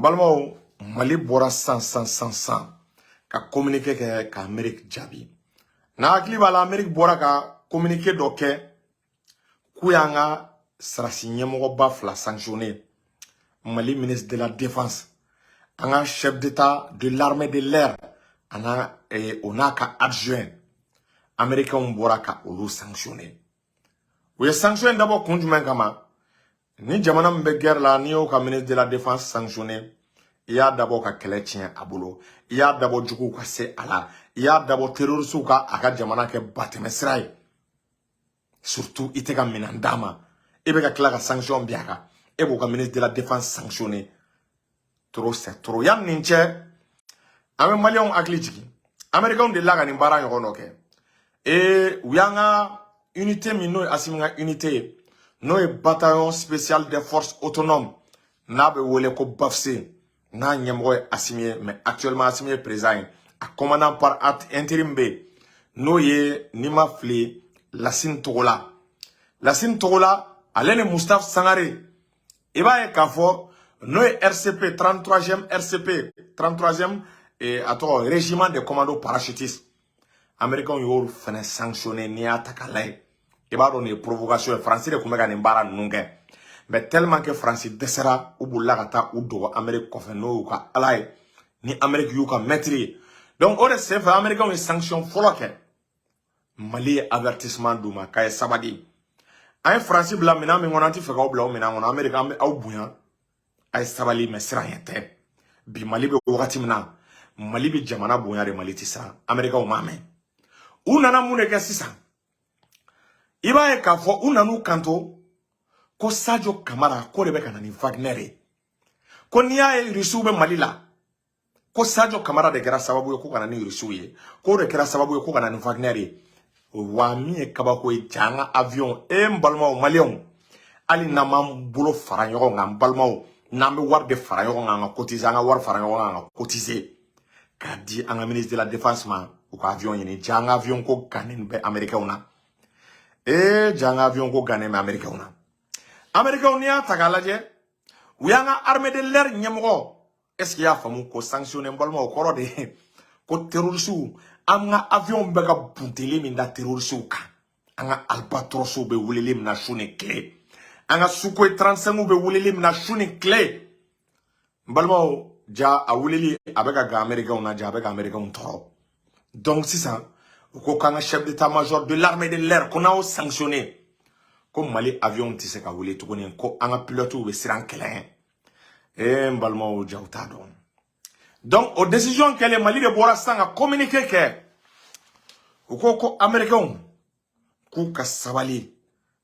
Balimaw, Mali bɔra san san san san ka communiqué kɛ ka Amérique jaabi. N'a hakili b'a la, Amérique bɔra ka communiqué dɔ kɛ k'u y'an ka sarasi ɲɛmɔgɔba fila sanctionné: Mali ministre de la Défense, an ka chef d'état de l'armée de l'air, a n'a o n'a ka adjoint. Américains bɔra ka olu sanctionné. U ye sanction in dabɔ kun jumɛn kama? Ni jamana min bɛ guerre la, n'i y'o ka ministre de la Défense sanctionné, i y'a dabɔ ka kɛlɛ tiɲɛ a bolo, i y'a dabɔ juguw ka se a la, i y'a dabɔ terroristew ka a ka jamana kɛ batɛmɛ sira ye. Surtout, i tɛ ka minɛn d'a ma, e bɛ ka tila ka sanction bin a kan, e b'o ka ministre de la Défense sanctionné. Trop, c'est trop. Yanni nin cɛ, an bɛ Maliyɛnw hakili jigin, Américains delila ka nin baara ɲɔgɔn dɔ kɛ. Ee, u y'an ka unité min, n'o ye Asimi ka unité ye, n'o ye Bataillon spécial des forces autonomes, n'a bɛ wele ko BAFSE, n'a ɲɛmɔgɔ ye Asimi ye, mais actuellement Asimi ye président ye, a commandant par intérim bɛ yen, n'o ye, n'i ma fili, Lasine Togola. Lasine Togola, ale ni Mustapha Sangare, i b'a ye k'a fɔ n'o ye RCP 33e, RCP 33e, a tɔgɔ Régiment de commando parachutistes, Américains y'olu fɛnɛ sanctionné. N'i y'a ta k'a lajɛ, i b'a dɔn nin ye provocation ye. Faransi de tun bɛ ka nin baara ninnu kɛ, mais tellement que Faransi dɛsɛra, u bolila ka taa u dogo Amérique kɔfɛ, n'o y'u ka ala ye, ni Amérique y'u ka maître ye. Donc o de senfɛ, Américains ye sanction fɔlɔ kɛ. Mali ye avertissement d'u ma k'a ye sabali. An ye Faransi bila minɛn min kɔnɔ, an tɛ fɛ k'aw bila o minɛn kɔnɔ. Amérique, an bɛ aw bonya, a ye sabali, mais siran ɲɛ tɛ. Bi Mali bɛ wagati min na, Mali bɛ jamana bonya de, Mali tɛ siran. Américains m'a mɛn. U nana mun de kɛ sisan? I b'a ye k'a fɔ u nan'u kanto ko Sadio Kamara, ko de bɛ ka na ni Wagner ye, ko n'i y'a ye Rusiw bɛ Mali la, ko Sadio Kamara de kɛra sababu ye ko ka na ni Rusiw ye, k'o de kɛra sababu ye ko ka na ni Wagner ye. Wa min ye kabako ye, ja an ka avion e, n balimaw Maliyɛnw, hali n'an m'an bolo fara ɲɔgɔn kan, n balimaw, n'an bɛ wari de fara ɲɔgɔn kan ka cotiser, an ka wari fara ɲɔgɔn kan ka cotiser k'a di an ka ministre de la Défense ma, u ka avion ɲini. Ja an ka avion ko gannen bɛ Américains na. Ee, ja an ka avion ko gannen bɛ Américains na. Américains, n'i y'a ta k'a lajɛ, u y'an ka armée de l'air ɲɛmɔgɔ, est ce que i y'a faamu, ko sanctionné? N balimaw, o kɔrɔ de ye ko terroristew, an ka avion bɛ ka bunteli min da terroristew kan, an ka Albatrosw bɛ weleli min na su ni tile, an ka Sukhoi 35 bɛ weleli min na su ni tile, n balimaw, ja a weleli a bɛ ka gan Américains na, ja a bɛ ka Américains tɔɔrɔ. Donc sisan, u ko k'an ka chef d'état-major de l'armée de l'air, ko n'aw sanctionné, ko Mali avion tɛ se ka wuli tuguni, ko an ka pilotes bɛ siran kɛlɛ ɲɛ. Ee, n balimaw, ja u t'a dɔn. Donc o décision kɛlen, Mali de bɔra sisan ka communiqué kɛ. U ko ko Américains k'u ka sabali,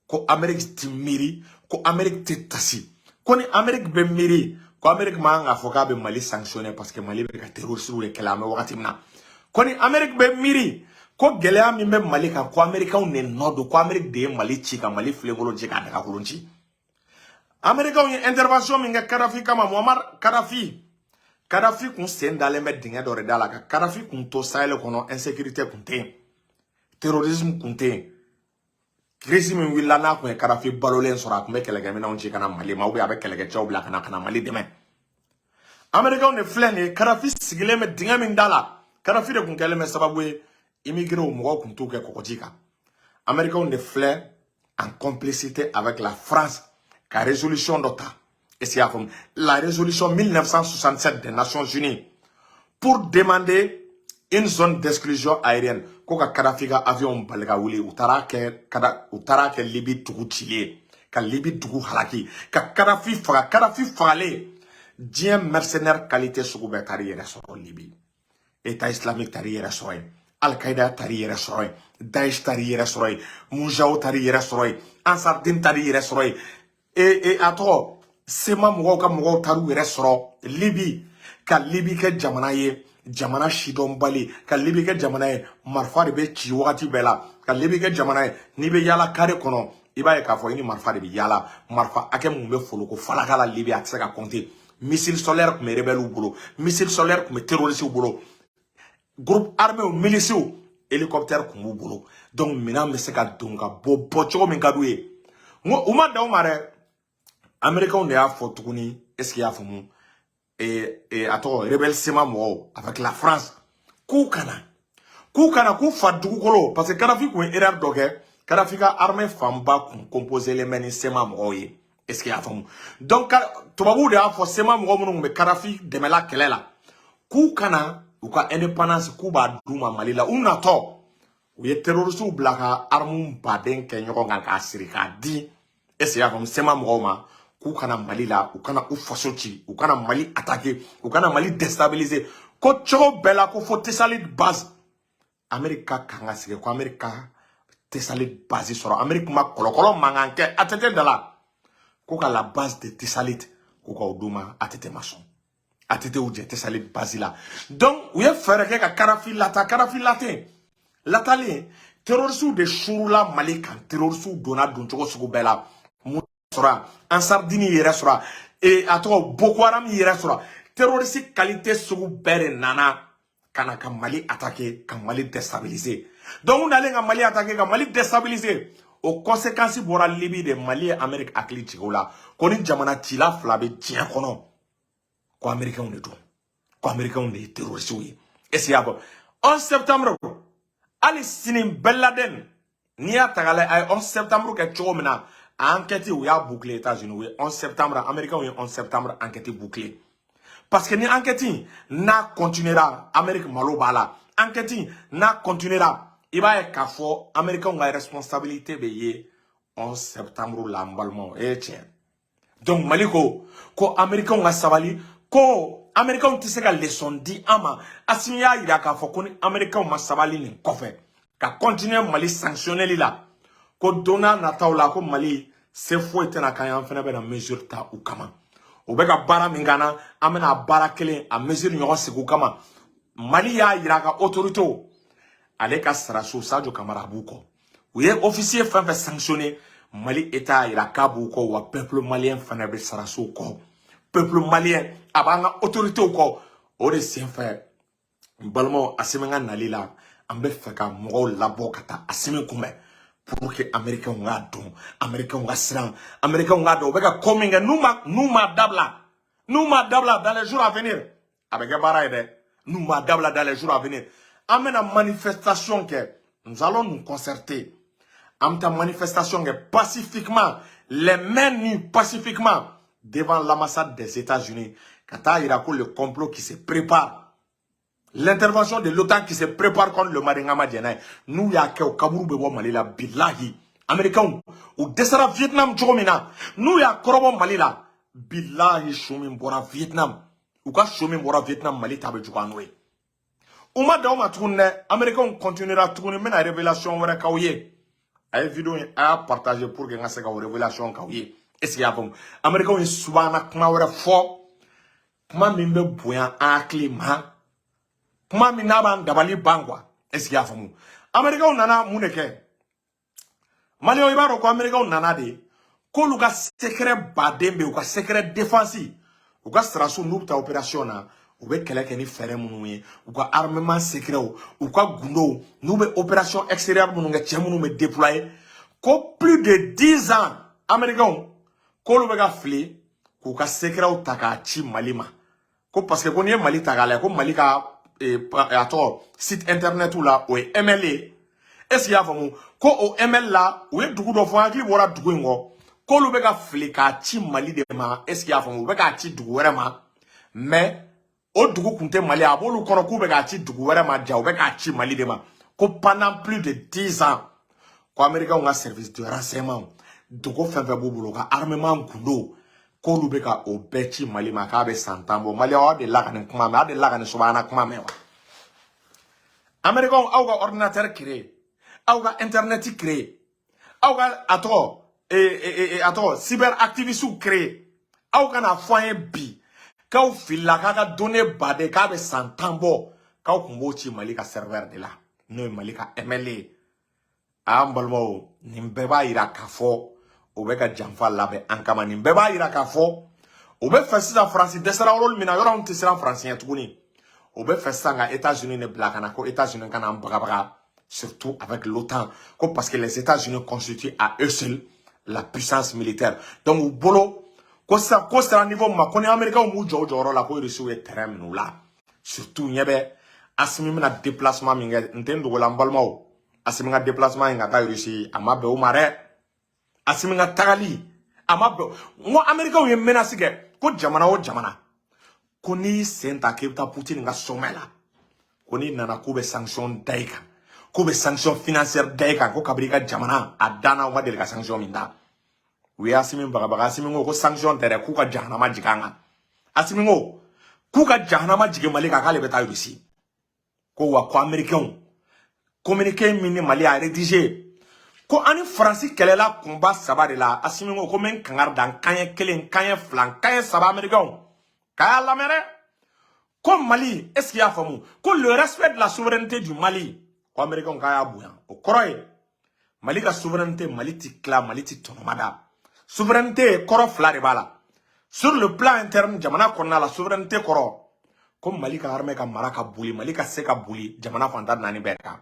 ko Amérique ti miiri, ko Amérique tɛ tasi, ko ni Amérique bɛ miiri, ko Amérique man kan k'a fɔ k'a bɛ Mali sanctionner, parce que Mali bɛ ka terroristes de kɛlɛ. An bɛ wagati min na, ko ni Amérique bɛ miiri, ko gɛlɛya min bɛ Mali kan, ko Américains de nɔ don, ko Amérique de ye Mali ci ka Mali filenkolon ci k'a dagakolon ci. Américains ye intervention min kɛ Kadafi kama, Muammar Kadafi, Kadafi kun sen dalen bɛ dingɛ dɔ de da la. Ka Kadafi kun to Sahel kɔnɔ, insécurité kun tɛ yen, terrorisme kun tɛ yen. Crise min wulila, n'a kun ye Kadafi balolen sɔrɔ, a kun bɛ kɛlɛkɛminɛnw ci ka na Mali ma, ou bien a bɛ kɛlɛkɛcɛw bila ka na Mali dɛmɛ. Américains de filɛ nin ye, Kadafi sigilen bɛ dingɛ min da la, Kadafi de kun kɛlen bɛ sababu ye immigrés, mɔgɔw kun t'u kɛ kɔgɔji kan. Américains de filɛ, en complicité avec la France, ka résolution dɔ ta. Est-ce qu'il y a faamu? La résolution 1967 des Nations Unies pour demander une zone d'exclusion aérienne, ko ka Kadafi ka avion bali ka wuli. U taara kɛ kada, u taara kɛ Libi dugu cilen ye, ka Libi dugu halaki, ka Kadafi faga. Kadafi fagalen, diɲɛ mercenaire qualité sugu bɛɛ taar'i yɛrɛ sɔrɔ Libi. État islamique taar'i yɛrɛ sɔrɔ yen, Al-Qaïda taar'i yɛrɛ sɔrɔ yen, Daesh taar'i yɛrɛ sɔrɔ yen, Mujao taar'i yɛrɛ sɔrɔ yen, Ansar Din taar'i yɛrɛ sɔrɔ yen, e a tɔgɔ Sema mɔgɔw ka mɔgɔw taar'u yɛrɛ sɔrɔ Libi, ka Libi kɛ jamana ye, jamana sidɔnbali, ka Libi kɛ jamana ye marifa de bɛ ci wagati bɛɛ la, ka Libi kɛ jamana ye n'i bɛ yaala kare kɔnɔ, i b'a ye k'a fɔ i ni marifa de bɛ yaala. Marifa hakɛ mun bɛ foloko falaka la Libi, a tɛ se ka compter. Missile sol-air tun bɛ rebelles bolo, missile sol-air tun bɛ terroristes bolo, groupe armé, milices, hélicoptère tun b'u bolo. Donc minɛn bɛ se ka don ka bɔ bɔ cogo min ka d'u ye. N ko u ma dan o ma dɛ, Américains de y'a fɔ tuguni. Est ce que i y'a faamu? A tɔgɔ, rebelle CMA mɔgɔw avec la France, k'u kana k'u fa dugukolo, parce que Kadafi kun ye erreur dɔ kɛ. Kadafi ka armée fanba kun composé len bɛ ni CMA mɔgɔw ye. Est ce que y'a faamu? Donc tubabuw de y'a fɔ CMA mɔgɔ minnu kun bɛ Kadafi dɛmɛla kɛlɛ la, k'u kana u ka indépendance, k'u b'a d'u ma Mali la. U natɔ, u ye terroristew bila ka armes baden kɛ ɲɔgɔn kan k'a siri k'a di, est ce que y'a faamu, CMA mɔgɔw ma, k'u kana Mali la, u kana u faso ci, u kana Mali attaquer, u kana Mali déstabiliser, ko cogo bɛɛ la ko fo Tessalit base, Amérique ka kan ka sigi, ko Amérique ka Tessalit base sɔrɔ. Amérique ma kɔlɔkɔlɔ mankan kɛ ATT da la ko ka la base de Tessalit, k'u ka o d'u ma. ATT ma sɔn, ATT y'u jɛ Tessalit base la. Donc u ye fɛɛrɛ kɛ ka Kadafi lata. Kadafi laten latalen, terroristew de surula Mali kan. Terroristew donna doncogo sugu bɛɛ la. Mun sɔrɔ yan? Ansar Dine yɛrɛ sɔrɔ yan, a tɔgɔ, Boko Haram yɛrɛ sɔrɔ. Terroriste qualité sugu bɛɛ de nana ka na ka Mali attaquer, ka Mali déstabiliser. Donc u nalen ka Mali attaquer, ka Mali déstabiliser, o conséquence bɔra Libi de. Mali ye Amérique hakili jigin o la ko ni jamana cila fila bɛ diɲɛ kɔnɔ, ko Américains de don, ko Américains de ye terroriste ye. Est ce que y'a fɔ? 11 septembre, hali sini Ben Laden, n'i y'a ta k'a lajɛ, a ye 11 septembre kɛ cogo min na, a enquête, u y'a boucler. États-Unis, u ye 11 septembre, Américains ye 11 septembre enquête boucler, parce que ni enquête n'a continuera, Amérique malo b'a la. Enquête n'a continuera, i b'a ye k'a fɔ Américains ka responsabilité bɛ ye 11 septembre la. N balimaw, e ye tiɲɛ. Donc Mali ko ko Américains ka sabali, ko Américains tɛ se ka leçon di an ma. Asimi y'a yira k'a fɔ ko ni Américains ma sabali nin kɔfɛ ka continuer Mali sanctionneli la, ko don n'a nataw la, ko Mali se foyi tɛna k'an ye, an fana bɛna mesure ta u kama. U bɛ ka baara min k'an na, an bɛna baara kelen a mesure ɲɔgɔn sigi u kama. Mali y'a yira ka autorités, ale ka saraso Sadio Kamara, a b'u kɔ. U ye officier fɛn fɛn sanctionné, Mali État y'a yira k'a b'u kɔ, wa peuple malien fana bɛ sarasow kɔ. Peuple malien a b'an ka autorités kɔ. O de senfɛ, n balimaw, Asimi ka nali la, an bɛ fɛ ka mɔgɔw labɔ ka taa Asimi kunbɛn pour que Américains k'a dɔn, Américains ka siran, Américains k'a dɔn u bɛ ka ko min kɛ. N'u ma dabila, n'u ma dabila, dans les jours à venir, a bɛ kɛ baara ye dɛ. N'u ma dabila, dans les jours à venir, an bɛna manifestation kɛ. Nous allons nous concerter, an bɛ taa manifestation kɛ pacifiquement, les mains nues, pacifiquement, devant l'ambassade des États-Unis, ka taa yira ko le complot qui se prépare, l'intervention de l'OTAN qui se prépare contre le Mali, ma jɛn n'a ye. N'u y'a kɛ, o kaburu bɛ bɔ Mali la. Bilahi, Américains, u dɛsɛra Vietnam cogo min na, n'u y'a kɔrɔbɔ Mali la, bilahi, su min bɔra Vietnam, u ka su min bɔra Vietnam, Mali ta bɛ juguya n'o ye. U ma dan o ma tuguni dɛ, Américains continuera tuguni. N bɛna révélation wɛrɛ k'aw ye. A ye vidéo in, a y'a partager pour que n ka se ka o révélation k'aw ye. Est ce que i y'a faamu? Américains ye subahana kuma wɛrɛ fɔ, kuma min bɛ bonya an hakili ma, kuma min n'a b'an dabali ban quoi. Est ce que i y'a faamu? Américains nana mun de kɛ? Maliyɛnw, i b'a dɔn ko Américains nana de k'olu ka secret baden bɛ yen, u ka secret défense, u ka sirasiw, n'u bɛ taa opération na, u bɛ kɛlɛ kɛ ni fɛɛrɛ minnu ye, u ka armement secret, u ka gundow, n'u bɛ opération extérieure minnu kɛ, cɛ minnu bɛ déployer, ko plus de 10 ans, Américains k'olu bɛ ka fili k'u ka secretw ta k'a ci Mali ma, ko parce que ko n'i ye Mali ta k'a lajɛ, ko Mali ka a tɔgɔ, site internet la, o ye ML ye. Est ce que i y'a faamu? Ko o ML la, u ye dugu dɔ fɔ, n hakili bɔra dugu in kɔ, k'olu bɛ ka fili k'a ci Mali de ma. Est ce que i y'a faamu? U bɛ k'a ci dugu wɛrɛ ma, mais o dugu kun tɛ Mali, a b'olu kɔnɔ k'u bɛ k'a ci dugu wɛrɛ ma, ja u bɛ k'a ci Mali de ma. Ko pendant plus de 10 ans, ko Américains ka service de renseignement, dogo fɛn fɛn b'u bolo, ka armement gundo, k'olu bɛ ka o bɛɛ ci Mali ma, k'a bɛ san 10 bɔ. Maliyɛnw, aw delila ka nin kuma mɛn? Aw delila ka nin subahana kuma mɛn wa? Américains, aw ka ordinateur créé, aw ka internet créé, aw ka a tɔgɔ, a tɔgɔ, cyber activistes créé, aw kana fɔ an ye bi k'aw filila k'a ka données baden, k'a bɛ san 10 bɔ, k'aw kun b'o ci Mali ka serveur de la, n'o ye Mali ka ML ye. A an balimaw, nin bɛɛ b'a yira k'a fɔ u bɛ ka janfa labɛn an kama. Nin bɛɛ b'a yira k'a fɔ u bɛ fɛ sisan, Faransi dɛsɛra yɔrɔ min na, yɔrɔ min tɛ siran Faransi ɲɛ tuguni, u bɛ fɛ sisan ka États-Unis de bila ka na, ko États-Unis ka na an bagabaga, surtout avec l'OTAN, ko parce que les États-Unis constituent à eux seuls la puissance militaire. Donc u bolo Ko sisan ko sera niveau min ma, ko ni Américains m'u jɔ u jɔyɔrɔ la, ko Russiw ye terrain minɛ u la. Surtout ɲɛ bɛ Assimi bɛna déplacement min kɛ, n tɛ n dogo la, n balimaw, Assimi ka déplacement in ka taa Russie, a ma bɛn u ma dɛ. Assimi ka tagali, a ma bɛn. N ko Américains ye menace kɛ ko jamana o jamana, ko n'i y'i sen ta k'i bɛ taa Poutine ka sommet la, ko n'i nana, k'u bɛ sanction da i kan, k'u bɛ sanction financière da i kan, ko kabini i ka jamana a danna, u ma deli ka sanction min da. U ye Assimi bagabaga. Assimi ko ko sanction tɛ dɛ, k'u ka jahanama jigin an kan. Assimi ko k'u ka jahanama jigin Mali kan, k'ale bɛ taa Russie. Ko wa ko Américains, communiqué min ni Mali y'a rédigé, ko ani Faransi kɛlɛla kunba saba de la. Assimi ko n bɛ n kangari da, n kan ye kelen, n kan ye fila, n kan ye saba. Américains k'a y'a lamɛn dɛ. Ko Mali, est ce que i y'a faamu, ko le respect de la souveraineté du Mali, ko Américains k'a y'a bonya. O kɔrɔ ye Mali ka souveraineté, Mali ti tila, Mali ti tɔnɔmada. Souveraineté kɔrɔ fila de b'a la. Sur le plan interne, jamana kɔnɔna la, souveraineté kɔrɔ ko Mali ka armée ka mara ka boli, Mali ka se ka boli jamana fantan naani bɛɛ kan.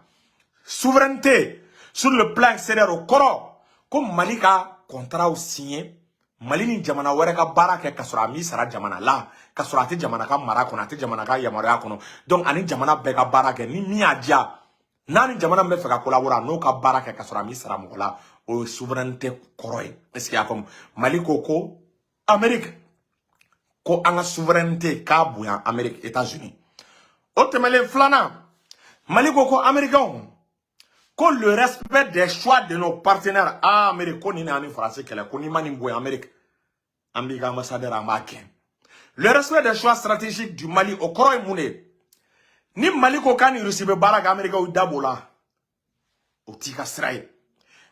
Souveraineté sur le plan extérieur, o kɔrɔ ko Mali ka contrat signé, Mali ni jamana wɛrɛ ka baara kɛ ka sɔrɔ a m'i sara jamana la, ka sɔrɔ a tɛ jamana ka mara kɔnɔ, a tɛ jamana ka yamaruya kɔnɔ. Donc ani jamana bɛɛ ka baara kɛ, ni min y'a diya n'a ni jamana min bɛ fɛ ka collaborer, a n'o ka baara kɛ ka sɔrɔ a m'i sara mɔgɔ la, o ye souveraineté kɔrɔ ye. Est ce que i y'a faamu? Mali ko ko Amérique, ko an ka souveraineté k'a bonya, Amérique, États-Unis. O tɛmɛnen, filanan, Mali ko ko Américains, ko le respect des choix de nos partenaires. Ah, Amérique, ko nin ni Faransi kɛlɛ, ko n'i ma nin bonya, Amérique, an b'i ka ambassadeur, an b'a gɛn. Le respect des choix stratégiques du Mali, o kɔrɔ ye mun de ye? Ni Mali ko k'a ni Russie bɛ baara kɛ, Américains da b'o la, o t'i ka sira ye.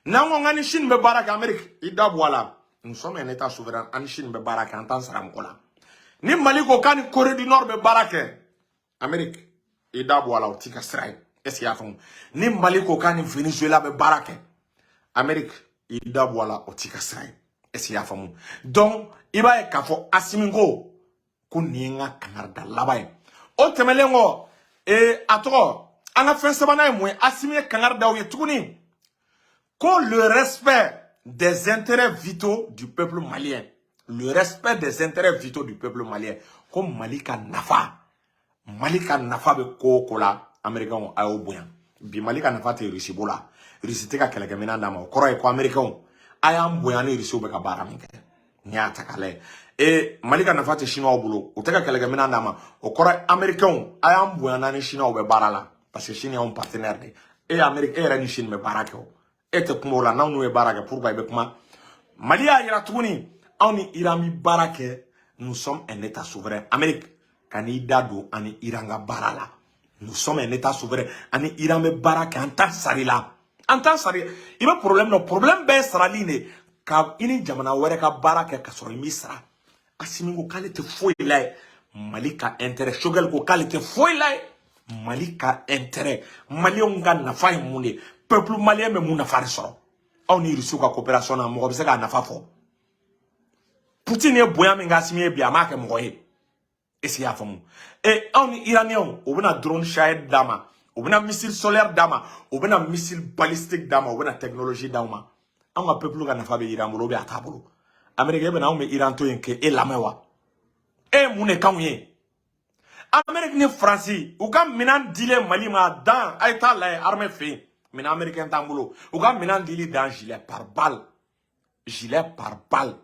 N'an ko k'an ni Chine bɛ baara kɛ, Amérique, i da bɔ a la. Nous sommes un état souverain, an ni Chine bɛ baara kɛ, an t'an sara mɔgɔ la. Ni Mali ko k'a ni Corée du Nord bɛ baara kɛ, Amérique, i da bɔ a la, o t'i ka sira ye. Est ce que i y'a faamu? Ni Mali ko k'a ni Venezuela bɛ baara kɛ, Amérique, i da bɔ a la, o t'i ka sira ye. Est ce que i y'a faamu? Donc i b'a ye k'a fɔ Assimi ko ko nin ye n ka kangarida laban ye. O tɛmɛnen kɔ, a tɔgɔ, an ka fɛn sabanan ye mun ye? Assimi ye kangari da aw ye tuguni ko le respect des intérêts vitaux du peuple malien, le respect des intérêts vitaux du peuple malien, ko Mali ka nafa, Mali ka nafa bɛ ko o ko la, Américains, a y'o bonya. Bi Mali ka nafa tɛ Russie bolo la, Russie tɛ ka kɛlɛkɛminɛn d'a ma. O kɔrɔ ye ko Américains, a y'an bonya ni Russiw bɛ ka baara min kɛ. N'i y'a ta k'a lajɛ, Mali ka nafa tɛ Chinois bolo, u tɛ ka kɛlɛkɛminɛn d'a ma. O kɔrɔ ye Américains, a y'an bonya n'an ni Chinois bɛ baara la, parce que Chine y'anw partenaire de e ye. Amérique, e yɛrɛ ni Chine bɛ baara kɛ, o e tɛ kuma o la. N'anw n'u ye baara kɛ, pourquoi i bɛ kuma? Mali y'a yira tuguni, anw ni Iran bɛ baara kɛ, nous sommes un état souverain. Amérique, ka n'i da don an ni Iran ka baara la. Nous sommes un état souverain, ani Iran bɛ baara kɛ, an t'a sari la, an t'a sari. I bɛ problème dɔn, problème bɛɛ ye sarali de ka i ni jamana wɛrɛ ka baara kɛ ka sɔrɔ i m'i sara. Assimi ko k'ale tɛ foyi la ye Mali ka intérêt. Choguel ko k'ale tɛ foyi la ye Mali ka intérêt. Maliyɛnw ka nafa ye mun de ye? Peuple malien bɛ mun nafa de sɔrɔ aw ni Rusiw ka coopération na? Mɔgɔ bɛ se k'a nafa fɔ? Poutine ye bonya min kɛ Assimi ye bi, a m'a kɛ mɔgɔ ye. Est ce que i y'a faamu? Anw ni Iraniyɛnw, u bɛna drone Shahed d'a ma, u bɛna missile solaire d'a ma, u bɛna missile balistique d'a ma, u bɛna technologie d'aw ma. Anw ka peuple ka nafa bɛ Iran bolo ou bien a t'a bolo? Amérique, e bɛna anw bɛ Iran to yen k'e lamɛn wa? E ye mun de k'anw ye? Amérique ni Faransi, u ka minɛn dilen Mali ma dan, a ye taa lajɛ armée fɛ yen, minɛn américain t'an bolo. U ka minɛn dili dan, gilet pare-balle, gilet pare-balle.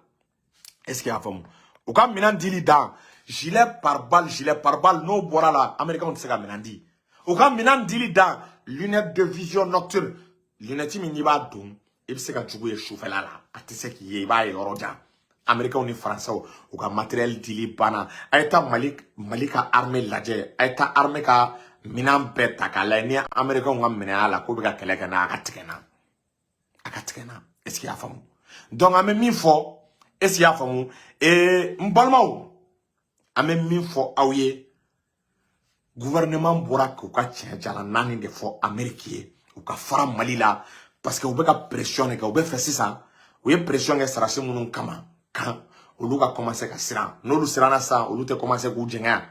Est ce que i y'a faamu? U ka minɛn dili dan, gilet pare-balle, gilet pare-balle. N'o bɔra la, américain tɛ se ka minɛn di. U ka minɛn dili dan, lunette de vision nocturne, lunette min n'i b'a don, i bɛ se ka jugu ye sufɛla la, a tɛ se k'i ye, i b'a ye yɔrɔ jan. Américains ni Français, u ka matériel dili banna. A ye taa Mali ka armée lajɛ, a ye taa armée ka minɛn bɛɛ ta k'a lajɛ. Ni Américains ka minɛn y'a la k'u bɛ ka kɛlɛ kɛ n'a, a ka tigɛ n na, a ka tigɛ n na. Est ce que i y'a faamu? Donc an bɛ min fɔ, est ce que i y'a faamu? N balimaw, an bɛ min fɔ aw ye, gouvernement bɔra k'u ka tiɲɛ jala naani de fɔ Amérique ye, u ka fara Mali la, parce que u bɛ ka pression de kɛ. U bɛ fɛ sisan, u ye pression kɛ sarasi minnu kama kan, olu ka commencer ka siran. N'olu siranna sisan, olu tɛ commencer k'u jɛngɛ,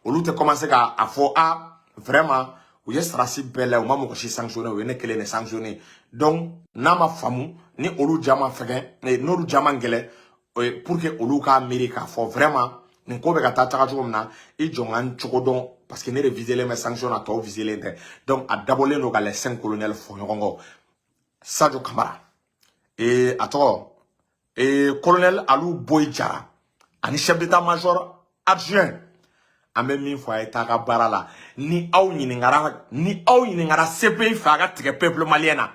olu tɛ commencer ka a fɔ: a vraiment, u ye sarasi bɛɛ la, u ma mɔgɔ si sanctionné, u ye ne kelen de sanctionné. Donc n'a ma faamu ni olu ja ma fɛgɛn, n'olu ja ma gɛlɛn. Pour que olu k'a miiri k'a fɔ vraiment nin ko bɛ ka taa taga cogo min na, i jɔ n ka n cogo dɔn, parce que ne de viselen bɛ sanction na, tɔw viselen tɛ. Donc a dabɔlen don ka les cinq colonels fɔ ɲɔgɔn kɔ: Sadio Kamara, a tɔgɔ colonel Alou Boyi Jara ani chef d'état-major adjoint. An bɛ min fɔ, a ye taa ka baara la. Ni aw ɲininkara CPI fɛ, a ka tigɛ peuple malien na.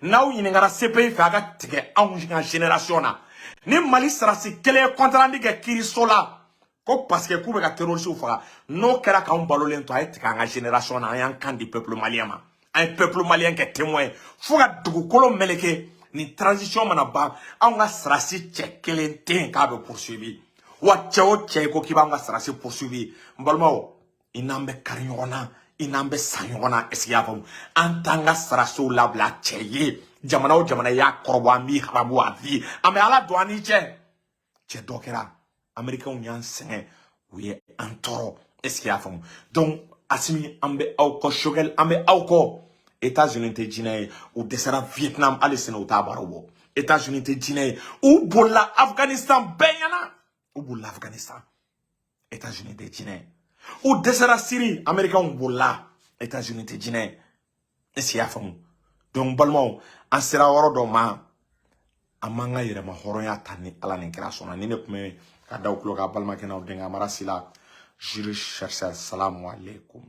N'aw ɲininkara CPI fɛ, a ka tigɛ anw ka génération na. Ni Mali sarasi kelen ye compte rendu kɛ kiiriso la ko parce que k'u bɛ ka terroriste faga, n'o kɛra k'anw balolen to, a ye tigɛ an ka génération na. An y'an kan di peuple malien ma, an ye peuple malien kɛ témoin ye fo ka dugukolo meleke. Nin transition mana ban, anw ka sarasi cɛ kelen tɛ yen k'a bɛ poursuivi. Wa cɛ o cɛ ko k'i b'an ka sarasi poursuivi, n balimaw, i n'an bɛ kari ɲɔgɔn na, i n'an bɛ san ɲɔgɔn na. Est ce que i y'a faamu? An t'an ka sarasiw labila cɛ ye. Jamana o jamana i y'a kɔrɔbɔ, an b'i harabu a vie, an bɛ Ala don an n'i cɛ. Cɛ dɔ kɛra, Américains y'an sɛgɛn, u ye an tɔɔrɔ. Est ce que i y'a faamu? Donc Asimi, an bɛ aw kɔ. Choguel, an bɛ aw kɔ. États-Unis tɛ jinɛ ye, u dɛsɛra Vietnam, hali sini u t'a baaraw bɔ. États-Unis tɛ jinɛ ye, u bolila Afghanistan bɛɛ ɲɛna, u bolila Afghanistan. États-Unis tɛ jinɛ ye, u dɛsɛra Syrie, Américains bolila. États-Unis tɛ jinɛ ye. Est ce que i y'a faamu? Donc balimaw, an sera yɔrɔ dɔ ma, an m'an ka yɛrɛma hɔrɔnya ta ni Ala ni kira sɔnna. Ni ne tun bɛ ka da u tulo kan, balimakɛ n'aw denkɛ Amara Sila, juriste chercheur. Salamu aleykum.